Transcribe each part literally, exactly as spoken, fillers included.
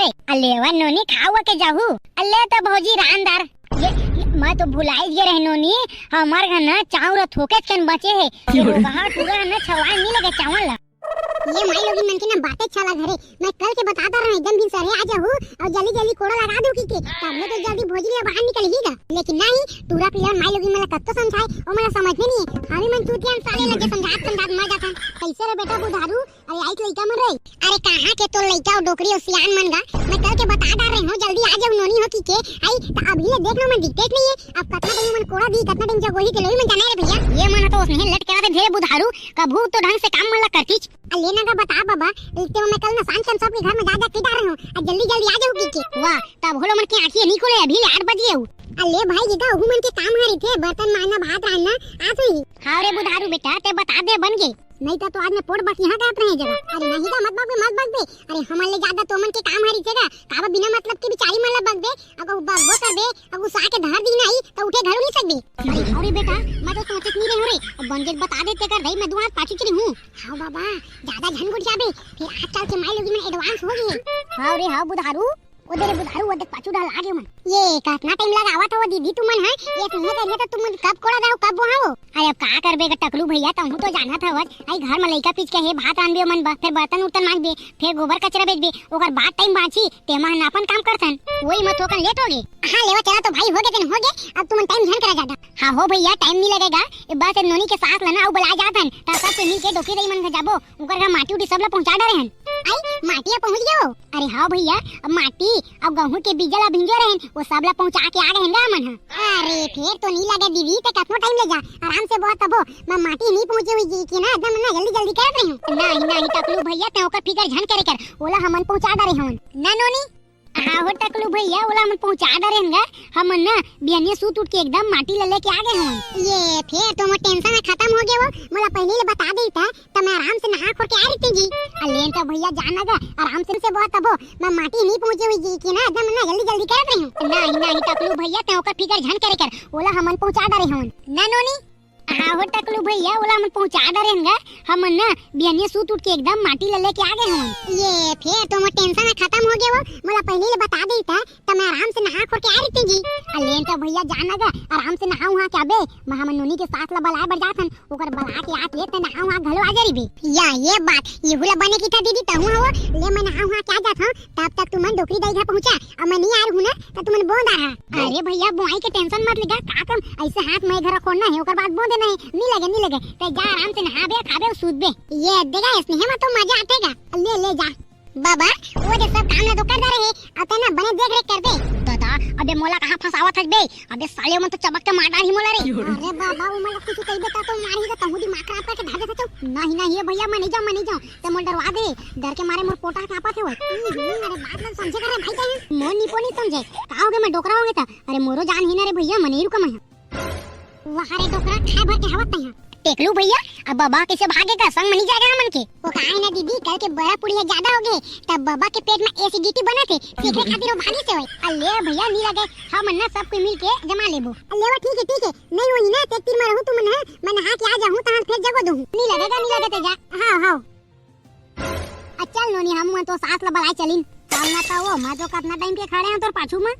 अल्ले वा नोनी, खावा के जाहू। अल्ले त भौजी रांधदार। ये, ये, मैं तो भुलाई गे रहे नोनी, हमर घर न चाउर थोकेच कन बचे हे। ये रोगहा टूरा न छवाए नी लगे चावल ला। ये माई लोगिन मन के ना बातें छाला घरे। मैं कल के बता रहा हूँ, एकदम भिनसरे आ जाहू अउ जल्दी जल्दी कोड़ा लगा दू कहिके। तब ले तो जल्दी भोजरी बाहर निकल ही गा। लेकिन नहीं, टूरा पिला माई लोगिन मन ला कत्तो समझाए, ओ मन ला समझ में नहीं। हमी मन चूतिया साले लगे समझात समझात मर जाथन। कैसे रे बेटा बुधारू? अरे आइक लइका मन रे। अरे कहाँ के तोर लइका अउ डोकरी अउ सियान मन गा। मैं कल के बता डार रहे हूँ, जल्दी आ जाहू नोनी हो कहिके। आई त अभी ले देख लो, मन दिखते नहीं है। अब कतना दिन मन कोड़ा दी, कतना दिन जगोही के लोई मन जाने रे भैया। ये मन तो उसने लट करा दे धीरे बुधारू, कभू तो ढंग से काम मन ला करतीच। अल्ले ना गा बता बाबा, ते मैं कल ना सांझ के सबके घर में जा जा के डार रहे हूँ। अब जल्दी जल्दी आ जाहू कहिके। वाह, तब होलो मन के आँखी नहीं खोले, अभी ले आठ बज गए। अल्ले भाई जीता, ओहू मन के काम हरी थे, बर्तन माजना, भात रांधना, आ तो ही। हाँ रे बुधारू बेटा, ते बता दे बन गे। नहीं तो, तो आज मैं पोड़ बस यहाँ काट रहे जगह। अरे नहीं गा, मत बकबे, मत बकबे। अरे हमन ले ज्यादा तो मन के काम हरी थे गा। काबर बिना मतलब के बिचारी मन ला बकबे, अगर बकबो करबे, अगर गुस्सा के धर दी नहीं, तो उठे घलो नहीं सकबे। अरे, अरे बेटा, मैं तो सोचत नहीं रहे रे। अब बन गे बता दे तेकर दई, मैं दो हाथ पाछू चली हूँ। हाँ बाबा, ज्यादा झन गुट जाबे, फिर आजकल के माई लोगिन मन advance हो गए। हाँ रे, हाँ बुधारू, ओ दे रे बुधारू, ओ देख पाछू डाल आगे मन। ये कतना टाइम लगावत हो दीदी तुमन, हैं? ये सुनिए करिए तो तुमन कब कोड़ा जाओ, कब बोहाओ? अरे अब का करबे गा टकलू भैया, तहूँ तो जानत हवस, आई घर में लइका पीछ के हे, भात रांधबे मन बर, फिर बर्तन उर्तन मांजबे, फिर गोबर कचरा बेचबे, ओकर बाद टाइम बांची, तेमा हम अपन काम करथन। वही में थोकन लेट हो गे। हाँ लेवा चला तो भाई, हो गे तेन हो गे, अब तुमन टाइम झन करा ज्यादा। हाँ हो भैया, टाइम नहीं लगेगा, ये बस ये नोनी के सास ला ना अउ बुलाए जाथन, तब सब कोई मिल के डोकरी दई मन घर जाबो, उनकर घर माटी उटी सब ला पहुंचा डरे हन। आई माटी पहुंच गयो। अरे हाँ भैया, अब माटी अउ गहूं के बीजा ला भिंजो रहन, वो सब ला पहुंचा के आ गए हैं गा हमन ह। अरे फेर तो नहीं लगे दीदी, ते कतनो टाइम ले जा, आराम से बहुत तबो, मैं माटी नहीं पहुंचे हुई जी की ना, एकदम ना जल्दी जल्दी करत रही हूँ। नहीं नहीं टकलू भैया, ते ओकर फिकर झन करे कर, ओला हमन पहुंचा डरे हवन ना नोनी। हाँ हो टकलू भैया, ओला हमन पहुंचा डरे हन गा, हमन ना बिहनिया सूत उठ के एकदम माटी ला लेके आ गए हवन। ये फेर तो मोर टेंशन खत्म हो गए वो, मोला पहले ले बता देता, त मैं आराम से नहा खोर के आ रही जी। अ लेन तो भैया जाना गा, आराम से, से बहुत तबो, मैं माटी नहीं पहुंचे हुई जी की ना, एकदम ना जल्दी जल्दी करत रही हूँ। नहीं नहीं टकलू भैया, ते ओकर फिकर झन करे कर, ओला हमन पहुंचा डरे हवन ना नोनी। हाँ हो टकलू भैया, ओला हमन पहुंचा डरे हन गा, हमन ना बिहनिया सूत उठ के एकदम माटी ला लेके आ गए हवन। ये फेर तो मोर टेंशन खत्म हो गए वो, मोला पहले ले बता देता, त मैं आराम से नहा खोर के आ रही जी। अ लेन तो भैया जाना गा, आराम से नहा उहा के आबे, मैं हमन नोनी के सास ला बलाए बर जाथन, ओकर बला के आत ले ते नहा उहा घलो आ जा रहिबे। या ये बात, ये हुला बने की था दीदी, तहूँ हो, ले मैं नहा उहा के आ जात हूँ, तब तक तुमन डोकरी दई घर पहुँचा, अब मैं नहीं आ रहूँ ना, त तुमन बोंद आ रहा। अरे भैया, बोआई के टेंशन मत लेगा, का कम ऐसे हाथ में घर खोलना है, ओकर बाद बोंदे नहीं, नहीं लगे, नहीं लगे, ते जा आराम से नहाबे, खाबे, सूतबे। ये देगा, स्नेह में तो मजा आतेगा, ले, ले जा। बाबा, वो दे सब काम ला तो कर डरे हे, अब ते ना बने देख रेख कर दे। दादा, अबे मोला कहाँ फंसावत हस बे? अबे साले मन तो चबक के मार डारही मोला रे। अरे बाबा, वो मन कुछ कहिबे त तो मारही त तहूँ दिमाग खराब करके धर देथे तो। नहीं, नहीं, ये भैया, मैं नहीं जाऊँ, मैं नहीं जाऊँ। ते मोला डरवा दे, डर के मारे मोर पोटा कांपत हे वो। हम्म, हम्म, अरे बात ला समझे कर रे भाई, ते मोर निपो नहीं समझे। का होगे, मैं डोकरा होगे त? अरे मोरो जान ही ना रे भैया, मैं नहीं रुका मैं। वाह रे डोकरा, खाए भर के हवत नहीं। टेकलू भैया, अब बाबा कैसे भागे का संग में नहीं जाएगा हमन के? वो का है ना दीदी, कल के बड़ा पुड़िया ज्यादा हो गए, तब बाबा के पेट में एसिडिटी बना थे, सीखने खातिर वो भागी से होए। अल्ले भैया, नहीं लगे, हम ना सब कोई मिल के जमा लेबो। अल्ले वो ठीक है, ठीक है, नहीं होई ना, ते तीर में रहू तुमन है, मैं नहा के आ जाहूँ, तहां फिर जगो दूँ। नहीं लगेगा, नहीं लगे ते जा। हाँ, हाँ। अच्छा नोनी, हम मन तो सास ला बलाए चलिन। चल ना तो वो, मैं तो कतना टाइम के खड़े हैं तोर पाछू में।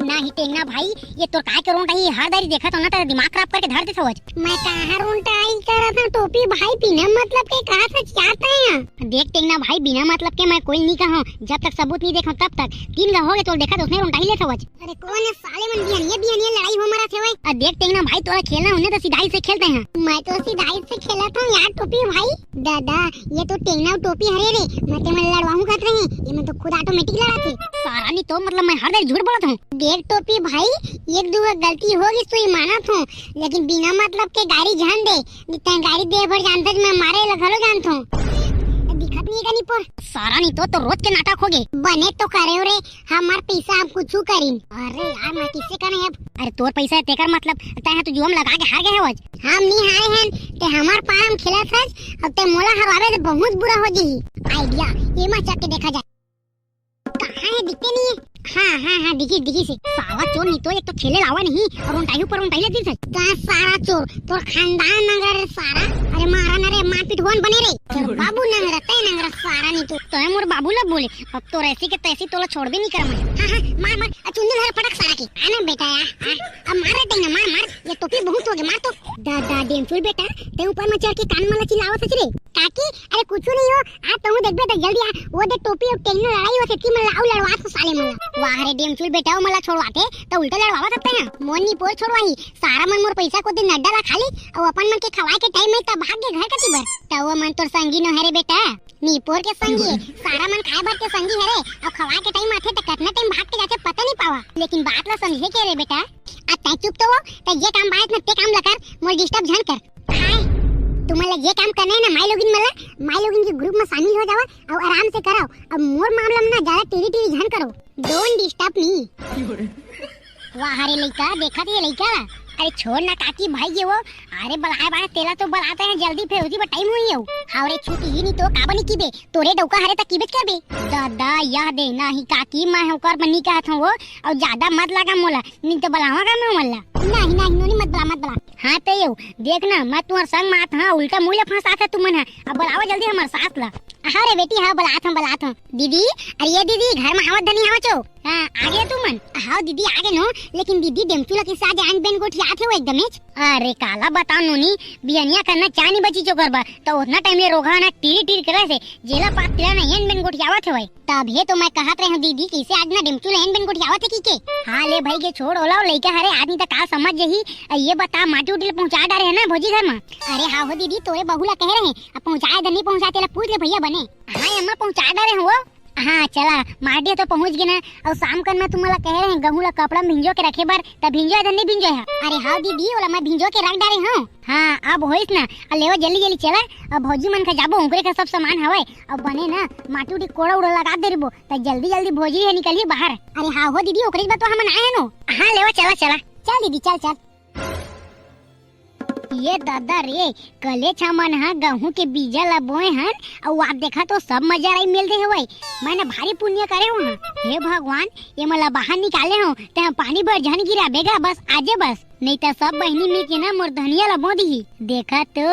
नहीं टेंगना भाई, ये तोर काय के रोंटाई हर दारी देखत हो ना, तेरा दिमाग खराब करके धर देत हवच। मैं कहाँ रोंटाई करत हूँ टोपी भाई, बिना मतलब के कहा सचियात है। देख टेंगना भाई, बिना मतलब के मैं कोई नहीं कहूँ, जब तक सबूत नहीं देखो तब तक। तीन गा हो गए तोर देखत उसने रोंटाई लेत हवच। अरे कौन है साले मन, बिहनिया बिहनिया लड़ाई हो मरा थे। आ देख टेंगना भाई, तोरा खेलना होने तो सिधाई से खेलते हैं। मैं तो सिधाई से खेलत हूँ यार टोपी भाई। दादा, ये तो टेंगना टोपी हरे रे, मैं ते मन लड़वाहूँ कहत रहे, ये मन तो खुद ऑटोमेटिक लड़ा थे। सारा नहीं तो मतलब मैं हर दारी झूठ बोलत हूँ। देख टोपी भाई, एक दो गलती हो गई तो ये मानत हूँ, लेकिन बिना मतलब के गाड़ी झन दे, नितन गाड़ी दे भर जानत हस, मैं मारे ला घलो जानत हूँ। दिखत नहीं का निपोर। सारा नहीं तो, तो रोज के नाटक हो गए। बने तो करे रे, हमार पैसा हम कुछ करिन। अरे यार, मैं किसे करें अब? अरे तोर पैसा है तेकर मतलब, तय है तो जुआ में लगा के हार गए है आज। हम नहीं हारे हैं, ते हमार पार हम खेलत हस, अब ते मोला हरावे तो बहुत बुरा हो जाही। आइडिया, ये मत चल के देखा जाए। कहाँ है, दिखते नहीं है। हाँ, हाँ, हाँ, दिखी, दिखी से। साला चोर नहीं तो एक तो खेले लावा नहीं और उनटाई ऊपर उनटाई लगी से। का सारा चोर, तोर खानदान अगर सारा ते मारा ना रे, मारपीट होन बने रे। बाबू नंगरा, ते नंगरा सारा नहीं तू। तो है मोर बाबू ला बोले, अब तो ऐसी के तैसी तोला छोड़ भी नहीं कर मैं। हाँ, हाँ, मार, मार, आ चुंदी धर फटक सारा की। आना बेटा, आ, आ, अब मार रे टेंगा, मार, मार, ये टोपी बहुत हो गया, मार तो। दादा, डेमचुल बेटा, ते ऊपर में चढ़ के कान में ला चिल्लावा सच रे। काकी, अरे कुछ नहीं हो, आ तुम देखबे तो जल्दी आ, वो दे टोपी और टेंगा लड़ाई हो सकती, मैं लाऊ लड़वा तो साले मला। वाह रे डेमचुल बेटा, वो मला छोड़वाते, तो उल्टा लड़वा सकते हैं। मोर नी पोर छोड़वाही, सारा मन मोर पैसा को दिन अड्डा ला खाली, और अपन मन के खवाए के टाइम में तब भाग के घर कती बर। तो वो मन तोर संगी नो है रे बेटा, नीपोर के संगी, सारा मन खाए बर के संगी हरे, अउ खवाए के टाइम आथे त कतना टाइम भाग के जाथे पता नहीं पावा। लेकिन बात ला समझे के रे बेटा, आ तै चुप तो हो, तै जे काम बात न ते काम ला कर, मोर डिस्टर्ब झन कर। हाय, तुमन ला जे काम करना है ना माई लोगिन मन ला, माई लोगिन के ग्रुप में शामिल हो जावा अउ आराम से कराओ। अब मोर मामला में ना ज्यादा टीवी टीवी झन करो। Don't disturb me। वाह रे लइका, देखत ये लइका। अरे छोड़ ना काकी भाई ये वो। अरे बलाए बाड़े तेला तो बलाते हैं जल्दी, फेर उसी पर टाइम हुई है। हाँ रे छुट्टी ही नहीं तो काबर नहीं कीबे, तोरे डौका हरे तक कीबे करबे। दादा यह दे ना ही काकी, मैं ओकर बनी कहत हूँ वो, और ज्यादा मत लगा मोला, नहीं तो बलावागा मैं मोला। नहीं नहीं नोनी मत बला मत बला। हाँ ते यो देख ना, मैं तुम्हार संग मात हाँ उल्टा मुँह ले फंसात है तुमन है। अब बलावा जल्दी हमार सास ला। हाँ रे बेटी, हाँ बलात हूँ बलात हूँ। दीदी, अरे ये दीदी घर में आवत धनी आवत हो। हाँ, आ गया तुमन? हाव दीदी, आ गए नो, लेकिन दीदी डेमचू ला किसे आज आन बेन गोठियात हे वो एकदमेच। अरे काला बताओ नोनी, बिहनिया करना चाह नहीं बची चोकर बा, तो उतना टाइम ले रोगा ना टीरी टीरी करे से, जेला पात तिला ना एन बेन गोठियावत हे भाई। तब हे तो मैं कहत रहे हूँ दीदी, किसे आज ना डेमचू ला एन बेन गोठियावत हे की के? हाँ ले भाई के छोड़ ओला, लइका हरे आज नहीं तो काल समझ जही। अ, ये बता माटी उटी ले पहुँचा डारे है ना भौजी घर में? अरे हाँ हो दीदी, तोरे बहू ला कह रहे हैं, अब पहुँचाए दे नहीं पहुँचाए तेला पूछ ले भैया बने। हाँ अम्मा पहुँचा डारे हूँ वो। हाँ चला, माटी तो पहुँच गे ना। अउ शाम कन मैं तुम्हाला कहे रहे गहूँ ला कपड़ा में भिंजो के रखे बर, त भिंजो है त नहीं भिंजो है? अरे हाँ दीदी, ओला मैं भिंजो के रख डारे हूँ। हाँ अब होइस ना, अब लेवा जल्दी जल्दी चला। अब भौजी मन का जाबो, उनकरे का सब सामान हवय। अब बने ना माटी उटी कोड़ा उड़ा लगा दे रहिबो, त जल्दी जल्दी भौजी है निकलही बाहर। अरे हाँ हो दीदी, ओकरे बर तो हमन आए हैं नो। हाँ लेवा चला चला। चल दीदी चल चल। ये दादा रे, कलेच हमन ह गहूं के बीजा ला बोए हन, अउ आप देखा तो सब मजा राई मिल दे हवय। मैं न भारी पुण्य करे हूँ। हे भगवान, ये मला बाहर निकाले हो, ते हम पानी भर झन गिरा बेगा, बस आजे बस, नहीं तो सब बहिनी मिल के ना मोर धनिया ला बो दिही। देखा तो,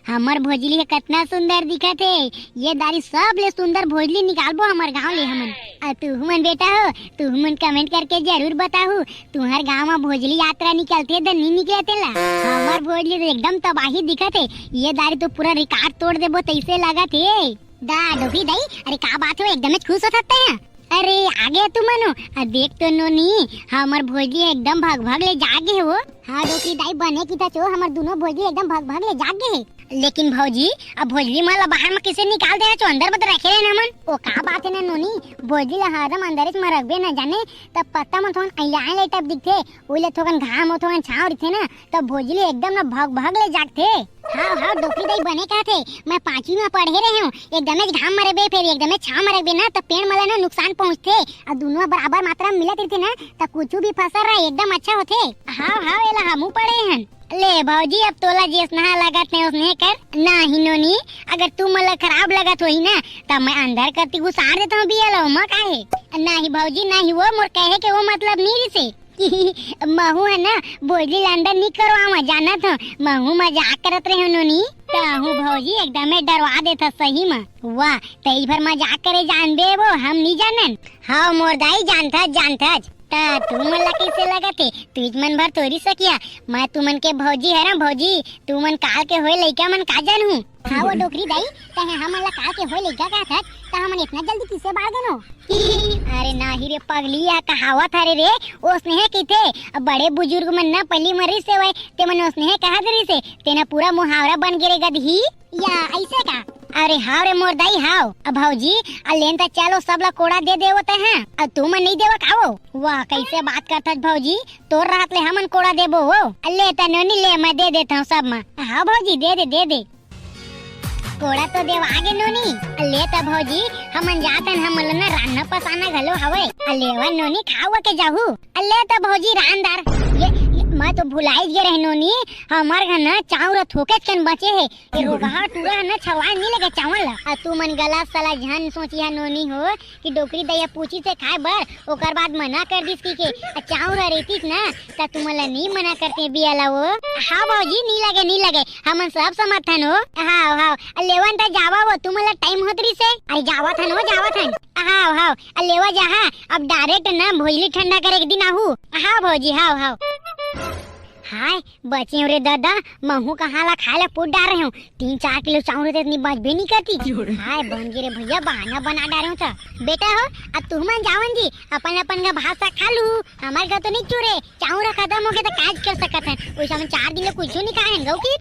हमर भोजली ह कतना सुंदर दिखत हे। ये दारी सब ले सुंदर भोजली निकालबो हमर गांव ले हमन। अउ तुहू मन बेटा हो, तुहू मन कमेंट करके जरूर बताहू, तुहर गांव म भोजली यात्रा निकलथे त नी निकले तेला? हमर भोजली तो एकदम तबाही दिखत हे। ये दारी तो पूरा रिकॉर्ड तोड़ देबो तइसे लगत हे। दा डोकरी दाई, अरे का बात हो, एकदम खुश हो सकते हैं। अरे आ गया तुमन हो। आ देख तो नोनी, हमर भोजली एकदम भग भग ले जागे हो। हाँ डोकरी दाई, बने की था चो, हमर दोनों भोजली एकदम भग भग ले जागे हे। लेकिन भौजी, अब भोजली मन ला बाहर म किसे निकाल दे हचो, अंदर म तो रखे रहे हमन। ओ का बात है ना नोनी, भोजली ला हरदम अंदर म रखबे ना जाने, तब पत्ता मन थोन अइलाए ले टप दिखथे, ओइले थोकन घाम हो थोकन छांव रहिथे ना, तब भोजली एकदम ना भग भग ले जागथे। हाँ हाँ डोकरी दाई बने कहथे, मैं पांचवी म पढ़े रहे हूँ, एकदमे घाम म रखबे फिर एकदमे छांव म रखबे ना, तब पेड़ मन ला ना नुकसान पहुंचथे, अउ दोनों बराबर मात्रा म मिलत रहिथे ना, तब कुछ भी फसल रहे एकदम अच्छा होथे। हाँ हाँ एला हमू पढ़े हन। ले भौजी, अब तोला जेसनहा लगत हे ओसने कर। नाही नोनी, अगर तू मोला खराब लगत होही ना, त मैं अंदर करती घुसार देत हूँ बिया ला, ओमा का हे? नाही भौजी, नाही, वो मोर कहे के वो मतलब नी रिसे। महू है ना, भोजली ला अंदर नी करवावा, जानत हो, महू मजाक करत रहे हो नोनी। त हूँ भौजी, एकदमे डरवा देत ह सही म। वाह, तई भर मजाक करे जानबे वो, हम नी जानन। हाँ मोर दाई, जानथच जानथच। त तुमन ला कइसे लगत हे? तुमन भर तोरी सकिया, मैं तुमन के भौजी हरं भौजी, तुमन काल के होए लइका मन का जानहू। हाँ वो डोकरी दाई, तहे हमन ला काल के होए लइका कहत हच, त हमन इतना जल्दी किसे बाढ़ गेनो? अरे नाही रे पगली, या कहावत हरे रे, ओसने हे कहिथे, अब बड़े बुजुर्ग मन ना पहली मरिस से वय, ते मन ओसने हे कहत रिसे, तेना पूरा मुहावरा बन गे रे गदही। या अइसे का? अरे हाव रे मोर दाई हाव। अब भौजी, आ लेन त चलो सब ला कोड़ा दे देवो तैं, हाँ? अब तुमन नहीं देवा का वो? वाह, कइसे बात करथच भौजी, तोर रहत ले हमन कोड़ा देबो वो? आ ले त नोनी ले, मैं दे देत हूँ सब मा। हाँ भौजी, दे दे, दे दे। कोड़ा तो देवा आगे नोनी। आ ले त भौजी, हमन जात हन, हमन ला ना रान्ना पसाना घलो हवय। आ लेवा नोनी, खावा के जाहू। अल्ले त भौजी रांदर, ये, ये मैं तो भुलाइच गे रहेंव नोनी, हमर घर न चाउर ह थोकेच कन बचे हे। ये रोगहा टूरा ह न छवाए नइ लगे चावल ला। अउ तुमन गलत सलत झन सोचिहा नोनी हो कि डोकरी दई ह पूछिस हे खाए बर, ओकर बाद मना कर दिस कहिके। अउ चाउर ह रहितिस न, त तुमन ला नइ मना करतेंव बिया ला वो। हाँ भौजी, नइ लगे, नइ लगे, हमन सब समझथन हो। हाव, हाव, अ लेवन त जावा वो, तुमन ला टाइम होत रहिस हे। अरे जावत हन हो, जावत हन। हाव, हाव, अ लेवा जाहा, अब direct न भोजली ठंडा करे के दिन आहू। हाव भौजी, हाव, हाव। हाय, बचेंव रे ददा, महूँ कहाँ ला खाए ला पुट डारे हंव। तीन चार किलो चाउर होतिस त बचबे नइ करतिस। हाय, बन गे रे भइया, बहाना बना डारे हंव त। बेटा हो, अब तुमन जावन जी, अपन अपन घर भात साग खा लू, हमर घर तो नइ चुरे, चाउर खतम होगे त काज कर सकत हन। वइसे हमन चार दिन ले कुछू नइ खाए हन, गऊ की।